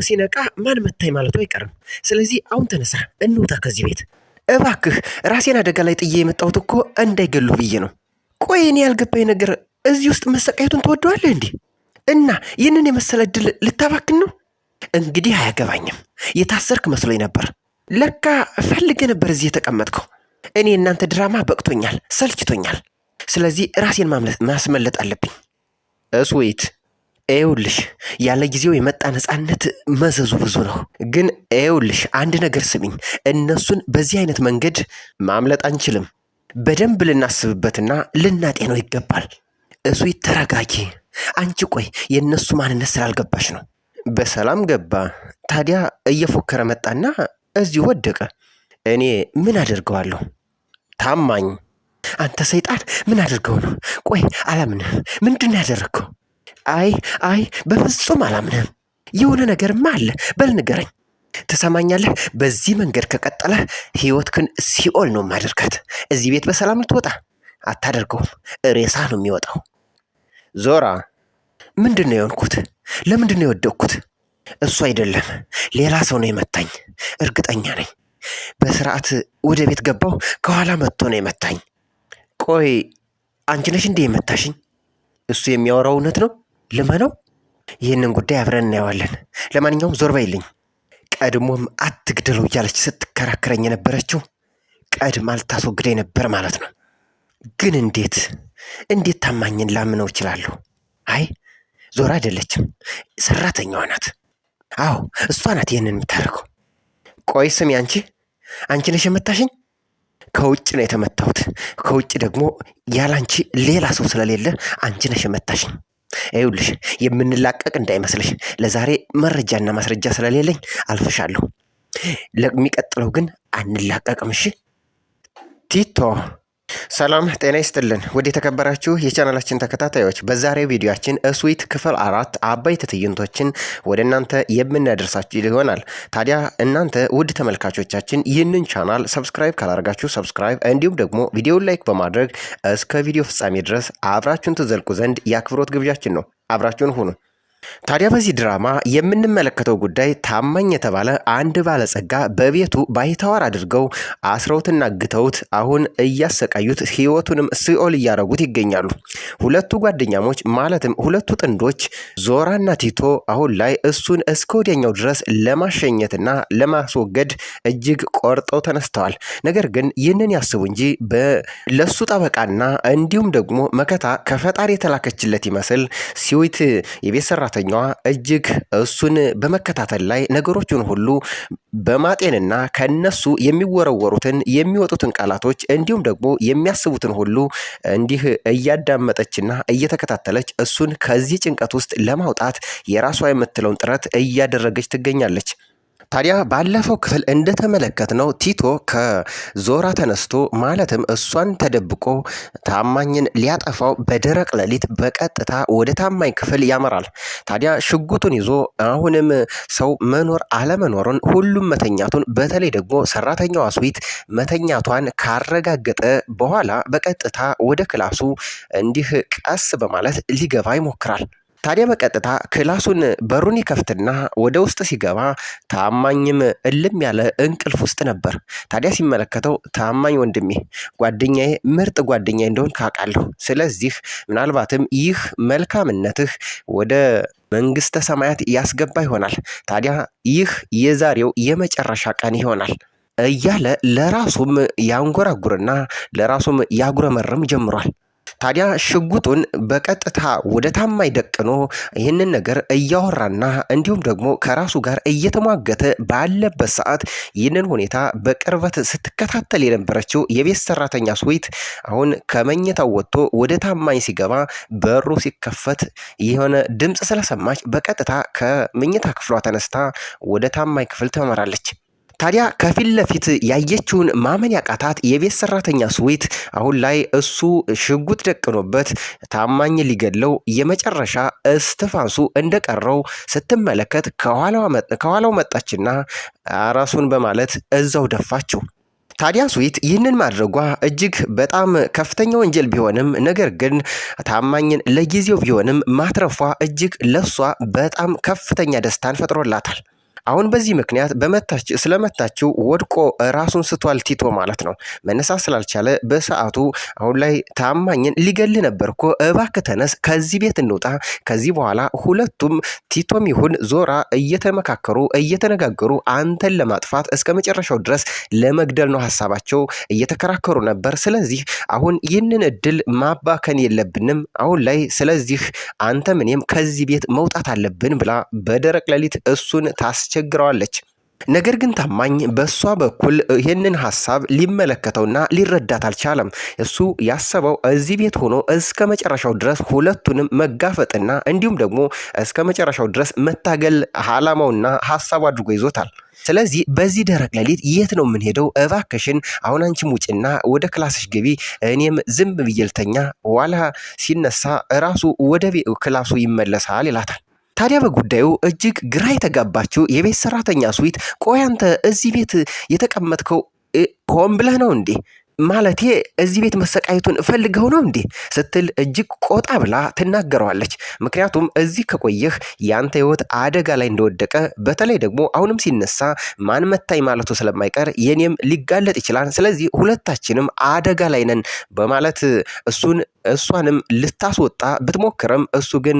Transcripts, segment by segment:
ሲነቃ ማን መታኝ ማለቱ አይቀርም። ስለዚህ አሁን ተነሳ፣ እንውጣ ከዚህ ቤት እባክህ። ራሴን አደጋ ላይ ጥዬ የመጣሁት እኮ እንዳይገሉ ብዬ ነው። ቆይ እኔ ያልገባኝ ነገር እዚህ ውስጥ መሰቃየቱን ትወደዋለህ እንዲህ? እና ይህንን የመሰለ እድል ልታባክን ነው? እንግዲህ አያገባኝም። የታሰርክ መስሎኝ ነበር። ለካ ፈልገ ነበር እዚህ የተቀመጥከው። እኔ እናንተ ድራማ በቅቶኛል፣ ሰልችቶኛል። ስለዚህ ራሴን ማስመለጥ አለብኝ። እስዊት ኤውልሽ ያለ ጊዜው የመጣ ነፃነት መዘዙ ብዙ ነው። ግን ኤውልሽ አንድ ነገር ስሚኝ፣ እነሱን በዚህ አይነት መንገድ ማምለጥ አንችልም። በደንብ ልናስብበትና ልናጤነው ይገባል። እስዊት ተረጋጊ። አንቺ ቆይ የእነሱ ማንነት ስላልገባሽ ነው። በሰላም ገባ። ታዲያ እየፎከረ መጣና እዚሁ ወደቀ። እኔ ምን አደርገዋለሁ? ታማኝ አንተ ሰይጣን ምን አድርገው ነው? ቆይ አላምንህም። ምንድን ነው ያደረግከው? አይ አይ፣ በፍጹም አላምንህም። የሆነ ነገርማ አለ። በል ንገረኝ። ትሰማኛለህ? በዚህ መንገድ ከቀጠለ ህይወትክን ሲኦል ነው የማደርጋት። እዚህ ቤት በሰላም ልትወጣ አታደርገውም። ሬሳ ነው የሚወጣው። ዞራ፣ ምንድን ነው የሆንኩት? ለምንድን ነው የወደቅኩት? እሱ አይደለም ሌላ ሰው ነው የመታኝ፣ እርግጠኛ ነኝ። በስርዓት ወደ ቤት ገባው፣ ከኋላ መጥቶ ነው የመታኝ። ቆይ አንቺ ነሽ እንዴ የመታሽኝ? እሱ የሚያወራው እውነት ነው? ልመነው? ይህንን ጉዳይ አብረን እናየዋለን። ለማንኛውም ዞር በይልኝ። ቀድሞም አትግደለው እያለች ስትከራከረኝ የነበረችው ቀድማ ልታስወግደኝ ነበር ማለት ነው። ግን እንዴት እንዴት ታማኝን ላምነው እችላለሁ? አይ ዞር አይደለችም፣ ሰራተኛዋ ናት። አዎ እሷ ናት ይህንን የምታደርገው። ቆይ ስሚ አንቺ አንቺ ነሽ የመታሽኝ? ከውጭ ነው የተመታሁት። ከውጭ ደግሞ ያላንቺ ሌላ ሰው ስለሌለ አንቺ ነሽ የመታሽኝ። ይኸውልሽ የምንላቀቅ እንዳይመስልሽ። ለዛሬ መረጃና ማስረጃ ስለሌለኝ አልፍሻለሁ። ለሚቀጥለው ግን አንላቀቅም። እሺ ቲቶ ሰላም ጤና ይስጥልን። ውድ የተከበራችሁ የቻናላችን ተከታታዮች በዛሬው ቪዲዮአችን እስዊት ክፍል 4 አበይት ትዕይንቶችን ወደ እናንተ የምናደርሳችሁ ይሆናል። ታዲያ እናንተ ውድ ተመልካቾቻችን ይህንን ቻናል subscribe ካላደርጋችሁ subscribe፣ እንዲሁም ደግሞ ቪዲዮውን like በማድረግ እስከ ቪዲዮ ፍጻሜ ድረስ አብራችሁን ትዘልቁ ዘንድ የአክብሮት ግብዣችን ነው። አብራችሁን ሁኑ። ታዲያ በዚህ ድራማ የምንመለከተው ጉዳይ ታማኝ የተባለ አንድ ባለጸጋ በቤቱ ባይተዋር አድርገው አስረውትና ግተውት አሁን እያሰቃዩት ሕይወቱንም ሲኦል እያደረጉት ይገኛሉ። ሁለቱ ጓደኛሞች ማለትም ሁለቱ ጥንዶች ዞራና ቲቶ አሁን ላይ እሱን እስከ ወዲያኛው ድረስ ለማሸኘትና ለማስወገድ እጅግ ቆርጠው ተነስተዋል። ነገር ግን ይህንን ያስቡ እንጂ ለሱ ጠበቃና እንዲሁም ደግሞ መከታ ከፈጣሪ የተላከችለት ይመስል ሲዊት የቤት ሰራተኛዋ እጅግ እሱን በመከታተል ላይ ነገሮችን ሁሉ በማጤንና ከነሱ የሚወረወሩትን የሚወጡትን ቃላቶች እንዲሁም ደግሞ የሚያስቡትን ሁሉ እንዲህ እያዳመጠችና እየተከታተለች እሱን ከዚህ ጭንቀት ውስጥ ለማውጣት የራሷ የምትለውን ጥረት እያደረገች ትገኛለች። ታዲያ ባለፈው ክፍል እንደተመለከትነው ቲቶ ከዞራ ተነስቶ ማለትም እሷን ተደብቆ ታማኝን ሊያጠፋው በደረቅ ሌሊት በቀጥታ ወደ ታማኝ ክፍል ያመራል። ታዲያ ሽጉጡን ይዞ አሁንም ሰው መኖር አለመኖሩን ሁሉም መተኛቱን በተለይ ደግሞ ሰራተኛዋ ስዊት መተኛቷን ካረጋገጠ በኋላ በቀጥታ ወደ ክላሱ እንዲህ ቀስ በማለት ሊገባ ይሞክራል። ታዲያ በቀጥታ ክላሱን በሩን ይከፍትና ወደ ውስጥ ሲገባ ታማኝም እልም ያለ እንቅልፍ ውስጥ ነበር። ታዲያ ሲመለከተው ታማኝ ወንድሜ፣ ጓደኛዬ፣ ምርጥ ጓደኛዬ እንደሆን ካውቃለሁ። ስለዚህ ምናልባትም ይህ መልካምነትህ ወደ መንግስተ ሰማያት ያስገባ ይሆናል። ታዲያ ይህ የዛሬው የመጨረሻ ቀን ይሆናል እያለ ለራሱም ያንጎራጉርና ለራሱም ያጉረመርም ጀምሯል። ታዲያ ሽጉጡን በቀጥታ ወደ ታማኝ ደቅኖ ይህንን ነገር እያወራና እንዲሁም ደግሞ ከራሱ ጋር እየተሟገተ ባለበት ሰዓት ይህንን ሁኔታ በቅርበት ስትከታተል የነበረችው የቤት ሰራተኛ ስዊት አሁን ከመኝታው ወጥቶ ወደ ታማኝ ሲገባ በሩ ሲከፈት የሆነ ድምፅ ስለሰማች በቀጥታ ከመኝታ ክፍሏ ተነስታ ወደ ታማኝ ክፍል ትመራለች። ታዲያ ከፊት ለፊት ያየችውን ማመን ያቃታት የቤት ሰራተኛ ስዊት አሁን ላይ እሱ ሽጉጥ ደቅኖበት ታማኝ ሊገድለው የመጨረሻ እስትፋንሱ እንደቀረው ስትመለከት ከኋላው መጣችና ራሱን በማለት እዛው ደፋችው። ታዲያ ስዊት ይህንን ማድረጓ እጅግ በጣም ከፍተኛ ወንጀል ቢሆንም ነገር ግን ታማኝን ለጊዜው ቢሆንም ማትረፏ እጅግ ለሷ በጣም ከፍተኛ ደስታን ፈጥሮላታል። አሁን በዚህ ምክንያት በመታች ስለመታችው ወድቆ ራሱን ስቷል ቲቶ ማለት ነው። መነሳት ስላልቻለ በሰዓቱ አሁን ላይ ታማኝን ሊገል ነበር እኮ እባክህ ተነስ፣ ከዚህ ቤት እንውጣ። ከዚህ በኋላ ሁለቱም ቲቶም ይሁን ዞራ እየተመካከሩ እየተነጋገሩ አንተን ለማጥፋት እስከ መጨረሻው ድረስ ለመግደል ነው ሀሳባቸው፣ እየተከራከሩ ነበር። ስለዚህ አሁን ይህንን እድል ማባከን የለብንም አሁን ላይ። ስለዚህ አንተም እኔም ከዚህ ቤት መውጣት አለብን ብላ በደረቅ ሌሊት እሱን ታስቸግረዋለች። ነገር ግን ታማኝ በእሷ በኩል ይህንን ሀሳብ ሊመለከተውና ሊረዳት አልቻለም። እሱ ያሰበው እዚህ ቤት ሆኖ እስከ መጨረሻው ድረስ ሁለቱንም መጋፈጥና እንዲሁም ደግሞ እስከ መጨረሻው ድረስ መታገል አላማውና ሀሳቡ አድርጎ ይዞታል። ስለዚህ በዚህ ደረቅ ሌሊት የት ነው የምንሄደው? እባክሽን አሁን አንቺም ውጭና ወደ class ሽ ግቢ፣ እኔም ዝም ብዬ ልተኛ፣ ዋላ ሲነሳ ራሱ ወደ class ኡ ይመለሳል ይላታል። ታዲያ በጉዳዩ እጅግ ግራ የተጋባችው የቤት ሰራተኛ ስዊት፣ ቆይ አንተ እዚህ ቤት የተቀመጥከው ሆን ብለህ ነው እንዴ? ማለቴ እዚህ ቤት መሰቃየቱን ፈልገው ነው እንዴ? ስትል እጅግ ቆጣ ብላ ትናገረዋለች። ምክንያቱም እዚህ ከቆየህ ያንተ ህይወት አደጋ ላይ እንደወደቀ፣ በተለይ ደግሞ አሁንም ሲነሳ ማን መታኝ ማለቱ ስለማይቀር የኔም ሊጋለጥ ይችላል። ስለዚህ ሁለታችንም አደጋ ላይ ነን በማለት እሱን እሷንም ልታስወጣ ብትሞክርም እሱ ግን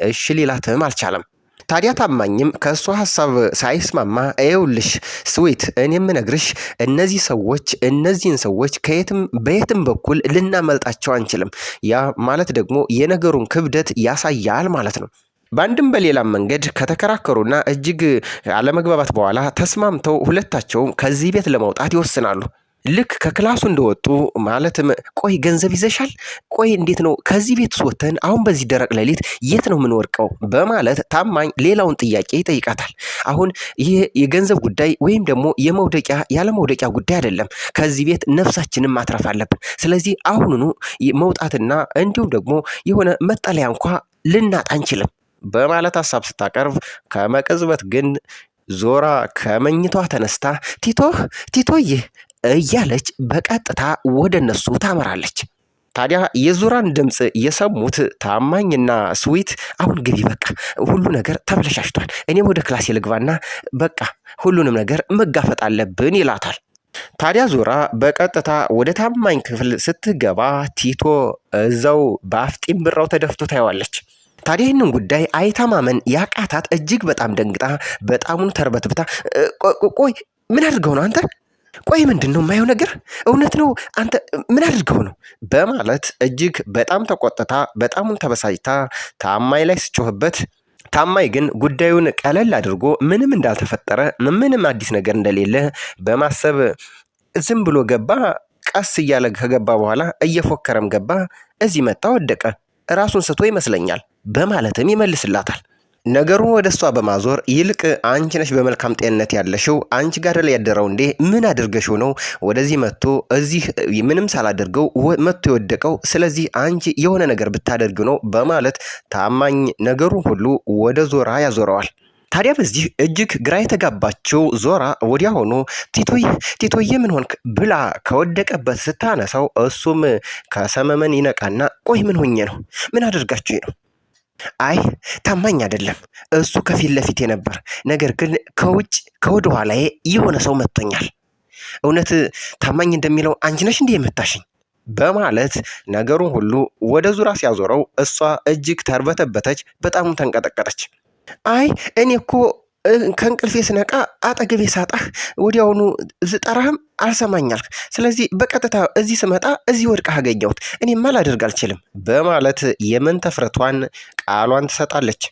እሺ ሊላትም አልቻለም። ታዲያ ታማኝም ከእሷ ሀሳብ ሳይስማማ ይኸውልሽ ስዊት፣ እኔ የምነግርሽ እነዚህ ሰዎች እነዚህን ሰዎች ከየትም በየትም በኩል ልናመልጣቸው አንችልም። ያ ማለት ደግሞ የነገሩን ክብደት ያሳያል ማለት ነው። በአንድም በሌላም መንገድ ከተከራከሩና እጅግ አለመግባባት በኋላ ተስማምተው ሁለታቸውም ከዚህ ቤት ለመውጣት ይወስናሉ። ልክ ከ class ኡ እንደወጡ ማለትም ቆይ ገንዘብ ይዘሻል? ቆይ እንዴት ነው ከዚህ ቤት ወጥተን አሁን በዚህ ደረቅ ሌሊት የት ነው የምንወድቀው? በማለት ታማኝ ሌላውን ጥያቄ ይጠይቃታል። አሁን ይህ የገንዘብ ጉዳይ ወይም ደግሞ የመውደቂያ ያለመውደቂያ ጉዳይ አይደለም። ከዚህ ቤት ነፍሳችንን ማትረፍ አለብን። ስለዚህ አሁኑኑ መውጣትና እንዲሁም ደግሞ የሆነ መጠለያ እንኳ ልናጣ አንችልም በማለት ሀሳብ ስታቀርብ ከመቅጽበት ግን ዞራ ከመኝቷ ተነስታ ቲቶ ቲቶዬ እያለች በቀጥታ ወደ እነሱ ታመራለች። ታዲያ የዞራን ድምፅ የሰሙት ታማኝና ስዊት አሁን ግቢ፣ በቃ ሁሉ ነገር ተበለሻሽቷል፣ እኔም ወደ class ኤ ልግባና በቃ ሁሉንም ነገር መጋፈጥ አለብን ይላታል። ታዲያ ዞራ በቀጥታ ወደ ታማኝ ክፍል ስትገባ ቲቶ እዛው በአፍጢም ብራው ተደፍቶ ታየዋለች። ታዲያ ይህንን ጉዳይ አይታ ማመን ያቃታት እጅግ በጣም ደንግጣ በጣሙን ተርበትብታ፣ ቆይ ምን አድርገው ነው አንተ? ቆይ ምንድን ነው የማየው ነገር? እውነት ነው አንተ ምን አድርገው ነው? በማለት እጅግ በጣም ተቆጥታ በጣሙን ተበሳጭታ ታማኝ ላይ ስጮህበት፣ ታማኝ ግን ጉዳዩን ቀለል አድርጎ ምንም እንዳልተፈጠረ ምንም አዲስ ነገር እንደሌለ በማሰብ ዝም ብሎ ገባ። ቀስ እያለ ከገባ በኋላ እየፎከረም ገባ። እዚህ መጣ፣ ወደቀ፣ ራሱን ስቶ ይመስለኛል በማለትም ይመልስላታል። ነገሩን ወደ እሷ በማዞር ይልቅ አንቺ ነሽ በመልካም ጤንነት ያለሽው፣ አንቺ ጋር ላይ ያደረው እንዴ? ምን አድርገሽው ነው ወደዚህ መጥቶ እዚህ ምንም ሳላደርገው መጥቶ የወደቀው? ስለዚህ አንቺ የሆነ ነገር ብታደርጊው ነው በማለት ታማኝ ነገሩን ሁሉ ወደ ዞራ ያዞረዋል። ታዲያ በዚህ እጅግ ግራ የተጋባችው ዞራ ወዲያ ሆኖ ቲቶዬ ቲቶዬ ምን ሆንክ ብላ ከወደቀበት ስታነሳው እሱም ከሰመመን ይነቃና ቆይ ምን ሆኜ ነው? ምን አደርጋችሁ ነው? አይ ታማኝ አይደለም እሱ ከፊት ለፊቴ ነበር፣ ነገር ግን ከውጭ ከወደ ኋላዬ የሆነ ሰው መጥቶኛል። እውነት ታማኝ እንደሚለው አንቺ ነሽ እንዲህ የመታሽኝ? በማለት ነገሩን ሁሉ ወደ ዙራ ሲያዞረው እሷ እጅግ ተርበተበተች፣ በጣም ተንቀጠቀጠች። አይ እኔ እኮ ከእንቅልፌ ስነቃ አጠገቤ ሳጣህ ወዲያውኑ ዝጠራህም አልሰማኛልክ። ስለዚህ በቀጥታ እዚህ ስመጣ እዚህ ወድቀህ አገኘሁት። እኔማ ላደርግ አልችልም በማለት የመንተፍረቷን ቃሏን ትሰጣለች።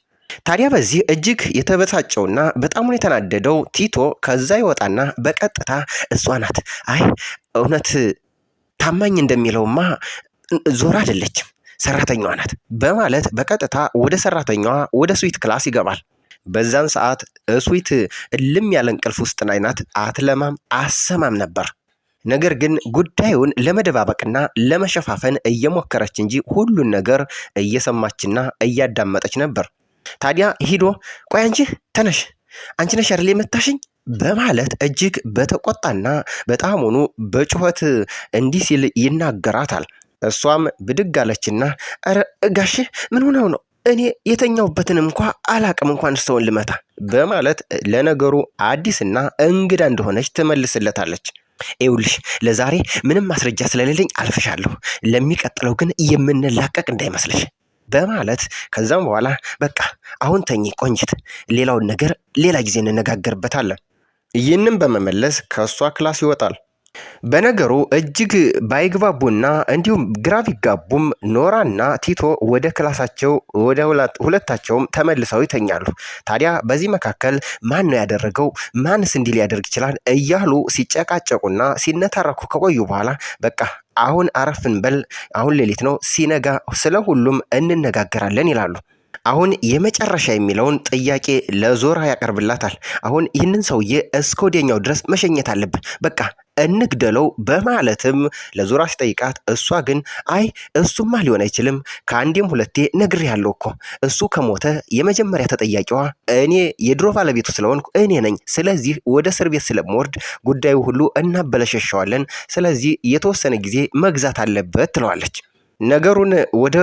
ታዲያ በዚህ እጅግ የተበሳጨውና በጣሙን የተናደደው ቲቶ ከዛ ይወጣና በቀጥታ እሷ ናት፣ አይ እውነት ታማኝ እንደሚለውማ ዞር አይደለችም ሰራተኛዋ ናት በማለት በቀጥታ ወደ ሰራተኛዋ ወደ ስዊት class ይገባል። በዛን ሰዓት ስዊት እልም ያለ እንቅልፍ ውስጥ ላይ ናት። አትለማም አሰማም ነበር። ነገር ግን ጉዳዩን ለመደባበቅና ለመሸፋፈን እየሞከረች እንጂ ሁሉን ነገር እየሰማችና እያዳመጠች ነበር። ታዲያ ሂዶ ቆይ አንቺ ተነሽ፣ አንቺ ነሽ አይደል የመታሽኝ በማለት እጅግ በተቆጣና በጣሙኑ በጩኸት እንዲህ ሲል ይናገራታል። እሷም ብድግ አለችና ኧረ ጋሼ ምን ሆነው ነው? እኔ የተኛሁበትን እንኳ አላቅም እንኳን ሰውን ልመታ በማለት ለነገሩ አዲስና እንግዳ እንደሆነች ትመልስለታለች። ይኸውልሽ ለዛሬ ምንም ማስረጃ ስለሌለኝ አልፍሻለሁ፣ ለሚቀጥለው ግን የምንላቀቅ እንዳይመስልሽ በማለት ከዛም በኋላ በቃ አሁን ተኚ ቆንጅት፣ ሌላውን ነገር ሌላ ጊዜ እንነጋገርበታለን። ይህንም በመመለስ ከእሷ class ይወጣል። በነገሩ እጅግ ባይግባቡና እንዲሁም ግራ ቢጋቡም ኖራና ቲቶ ወደ ክላሳቸው ወደ ሁለታቸውም ተመልሰው ይተኛሉ። ታዲያ በዚህ መካከል ማን ነው ያደረገው? ማንስ እንዲህ ሊያደርግ ይችላል? እያሉ ሲጨቃጨቁና ሲነታረኩ ከቆዩ በኋላ በቃ አሁን አረፍን በል፣ አሁን ሌሊት ነው፣ ሲነጋ ስለ ሁሉም እንነጋገራለን ይላሉ። አሁን የመጨረሻ የሚለውን ጥያቄ ለዞራ ያቀርብላታል። አሁን ይህንን ሰውዬ እስከ ወዲያኛው ድረስ መሸኘት አለብን፣ በቃ እንግደለው በማለትም ለዞራ ሲጠይቃት፣ እሷ ግን አይ እሱማ ሊሆን አይችልም፣ ከአንዴም ሁለቴ ነግሬሃለሁ እኮ እሱ ከሞተ የመጀመሪያ ተጠያቂዋ እኔ የድሮ ባለቤቱ ስለሆንኩ እኔ ነኝ። ስለዚህ ወደ እስር ቤት ስለምወርድ ጉዳዩ ሁሉ እናበለሸሸዋለን። ስለዚህ የተወሰነ ጊዜ መግዛት አለበት ትለዋለች። ነገሩን ወደ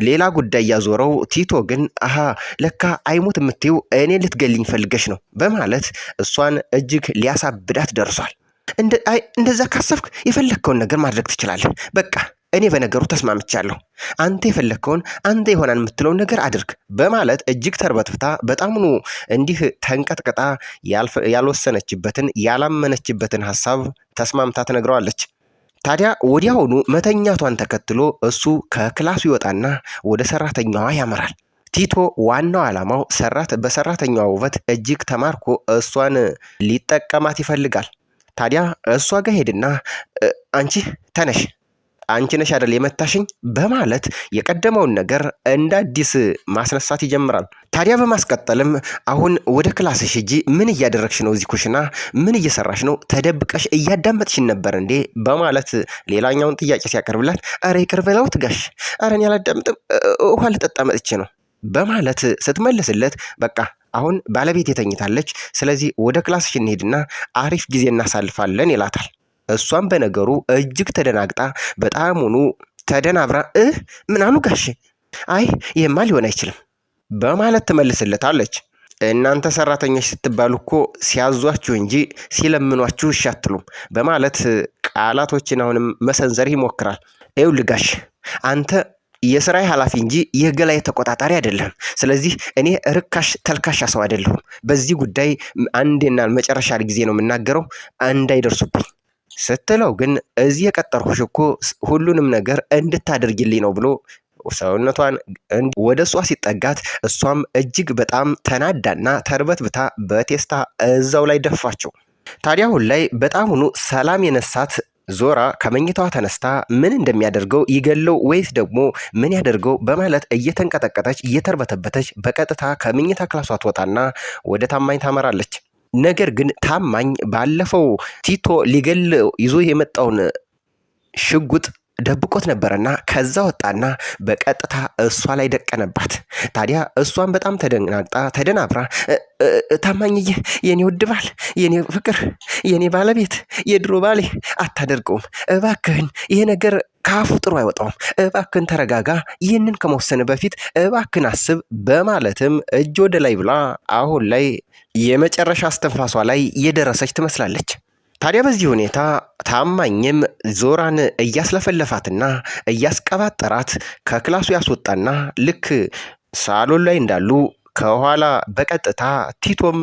ሌላ ጉዳይ ያዞረው ቲቶ ግን አሃ ለካ አይሞት የምትይው እኔ ልትገልኝ ፈልገሽ ነው በማለት እሷን እጅግ ሊያሳብዳት ደርሷል። እንደዛ ካሰብክ የፈለግከውን ነገር ማድረግ ትችላለህ። በቃ እኔ በነገሩ ተስማምቻለሁ። አንተ የፈለግከውን አንተ ይሆናል የምትለውን ነገር አድርግ በማለት እጅግ ተርበትብታ በጣምኑ እንዲህ ተንቀጥቅጣ ያልወሰነችበትን ያላመነችበትን ሀሳብ ተስማምታ ትነግረዋለች። ታዲያ ወዲያውኑ መተኛቷን ተከትሎ እሱ ከክላሱ ይወጣና ወደ ሰራተኛዋ ያመራል። ቲቶ ዋናው ዓላማው በሰራተኛዋ ውበት እጅግ ተማርኮ እሷን ሊጠቀማት ይፈልጋል። ታዲያ እሷ ጋር ሄድና አንቺ ተነሽ፣ አንቺ ነሽ አይደል የመታሽኝ በማለት የቀደመውን ነገር እንደ አዲስ ማስነሳት ይጀምራል። ታዲያ በማስቀጠልም አሁን ወደ ክላስሽ ሂጂ፣ ምን እያደረግሽ ነው? እዚህ ኩሽና ምን እየሰራሽ ነው? ተደብቀሽ እያዳመጥሽን ነበር እንዴ? በማለት ሌላኛውን ጥያቄ ሲያቀርብላት፣ ኧረ ይቅር በለው ትጋሽ፣ ኧረ እኔ አላዳምጥም፣ ውሃ ልጠጣ መጥቼ ነው በማለት ስትመልስለት፣ በቃ አሁን ባለቤት ተኝታለች፣ ስለዚህ ወደ ክላስሽ እንሄድና አሪፍ ጊዜ እናሳልፋለን ይላታል። እሷም በነገሩ እጅግ ተደናግጣ በጣሙኑ ተደናብራ ምን አሉ ጋሼ? አይ ይህማ ሊሆን አይችልም በማለት ትመልስለታለች። እናንተ ሰራተኞች ስትባሉ እኮ ሲያዟችሁ እንጂ ሲለምኗችሁ እሺ አትሉም በማለት ቃላቶችን አሁንም መሰንዘር ይሞክራል። ይኸውልህ ጋሼ አንተ የስራዬ ኃላፊ እንጂ የገላዬ ተቆጣጣሪ አይደለም። ስለዚህ እኔ ርካሽ ተልካሻ ሰው አይደለሁም። በዚህ ጉዳይ አንዴና መጨረሻ ጊዜ ነው የምናገረው፣ እንዳይደርሱብኝ ስትለው ግን እዚህ የቀጠርኩሽ እኮ ሁሉንም ነገር እንድታደርጊልኝ ነው ብሎ ሰውነቷን ወደ እሷ ሲጠጋት እሷም እጅግ በጣም ተናዳና ተርበትብታ በቴስታ እዛው ላይ ደፋቸው። ታዲያ አሁን ላይ በጣሙኑ ሰላም የነሳት ዞራ ከመኝታዋ ተነስታ ምን እንደሚያደርገው ይገለው ወይስ ደግሞ ምን ያደርገው በማለት እየተንቀጠቀጠች እየተርበተበተች በቀጥታ ከመኝታ ክላሷ ትወጣና ወደ ታማኝ ታመራለች። ነገር ግን ታማኝ ባለፈው ቲቶ ሊገል ይዞ የመጣውን ሽጉጥ ደብቆት ነበረና ከዛ ወጣና በቀጥታ እሷ ላይ ደቀነባት። ታዲያ እሷን በጣም ተደናግጣ ተደናብራ ታማኝዬ፣ የኔ ውድ ባል፣ የኔ ፍቅር፣ የኔ ባለቤት፣ የድሮ ባሌ አታደርገውም፣ እባክህን ይሄ ነገር ከአፉ ጥሩ አይወጣውም፣ እባክህን ተረጋጋ፣ ይህንን ከመወሰን በፊት እባክህን አስብ በማለትም እጅ ወደ ላይ ብላ አሁን ላይ የመጨረሻ አስተንፋሷ ላይ የደረሰች ትመስላለች። ታዲያ በዚህ ሁኔታ ታማኝም ዞራን እያስለፈለፋትና እያስቀባጠራት ከክላሱ ያስወጣና ልክ ሳሎን ላይ እንዳሉ ከኋላ በቀጥታ ቲቶም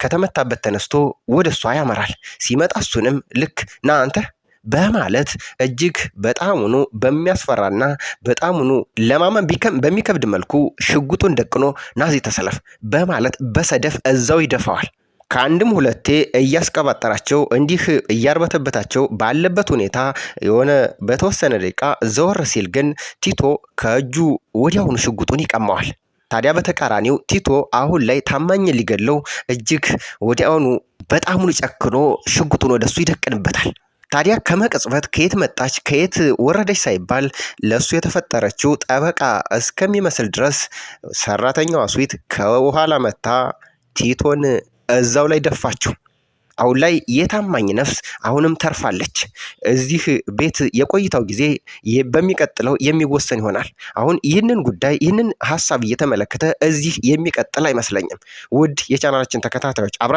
ከተመታበት ተነስቶ ወደ እሷ ያመራል። ሲመጣ እሱንም ልክ ና አንተ በማለት እጅግ በጣሙኑ በሚያስፈራና በጣሙኑ ለማመን በሚከብድ መልኩ ሽጉጡን ደቅኖ ናዚ ተሰለፍ በማለት በሰደፍ እዛው ይደፋዋል። ከአንድም ሁለቴ እያስቀባጠራቸው እንዲህ እያርበተበታቸው ባለበት ሁኔታ የሆነ በተወሰነ ደቂቃ ዘወር ሲል ግን ቲቶ ከእጁ ወዲያውኑ ሽጉጡን ይቀማዋል። ታዲያ በተቃራኒው ቲቶ አሁን ላይ ታማኝ ሊገድለው እጅግ ወዲያውኑ በጣሙን ጨክኖ ሽጉጡን ወደሱ ይደቅንበታል። ታዲያ ከመቅጽበት ከየት መጣች ከየት ወረደች ሳይባል ለእሱ የተፈጠረችው ጠበቃ እስከሚመስል ድረስ ሰራተኛዋ ስዊት ከኋላ መታ ቲቶን እዛው ላይ ደፋችው። አሁን ላይ የታማኝ ነፍስ አሁንም ተርፋለች። እዚህ ቤት የቆይታው ጊዜ በሚቀጥለው የሚወሰን ይሆናል። አሁን ይህንን ጉዳይ፣ ይህንን ሀሳብ እየተመለከተ እዚህ የሚቀጥል አይመስለኝም። ውድ የቻናላችን ተከታታዮች አብራ